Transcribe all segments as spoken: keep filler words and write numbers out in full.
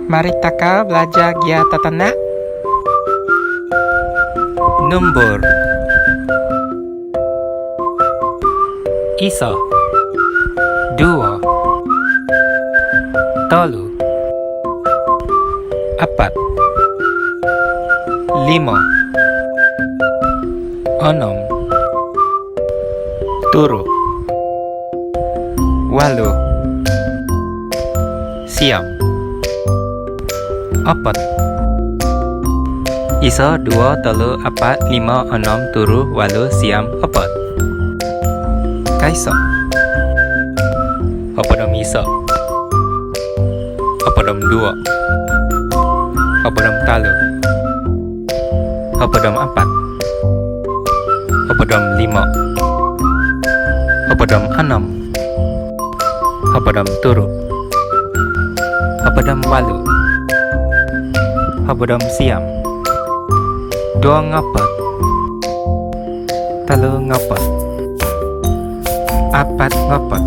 Maritaka balajar gia tatanak. Numbur. Iso. Duo. Tolu. Apat. Limo. Onom. Turu. Walu. Siam. Opat. Iso, duo, tolu, apat, limo, onom, turu, walu, siam, opat. Kaiso. Hopod om iso. Hopod om duo. Hopod om tolu. Hopod om apat. Hopod om limo. Hopod om onom. Hopod om turu. Hopod om walu. Hopod om siam. Duo ngopot. Tolu ngopot. Apat ngopot.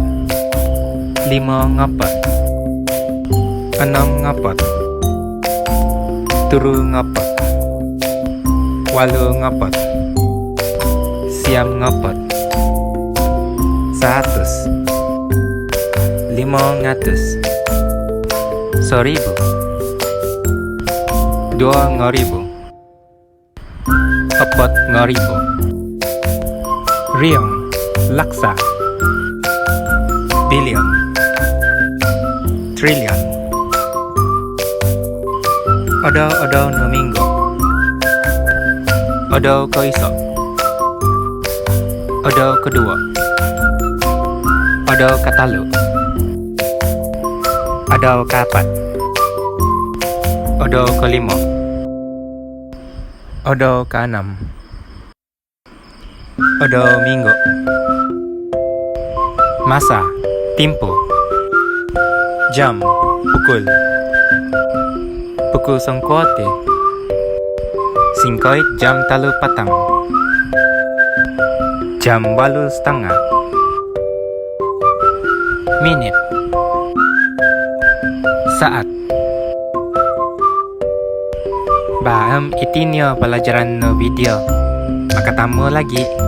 Limo ngopot. Onom ngopot. Turu ngopot. Walu ngopot. Siam ngopot. Sahatus. Limo ngatus. Soribu. Duo ngoribu. Opat ngoribu. Riong, laksa. Billion. Trillion. Odou-odou nu minggu. Odou koiso. Odou koduo. Odou katalu. Odou kaapat. Odou kolimo. Odou kaanam. Odou minggu. Masa, timpu. Jam, pukul. Pukul sangkote. Singkoit jam talu patang. Jam walu setanga. Minit. Saat. Ba, em, iti ne palajaran nu video. Makatamu lagi'.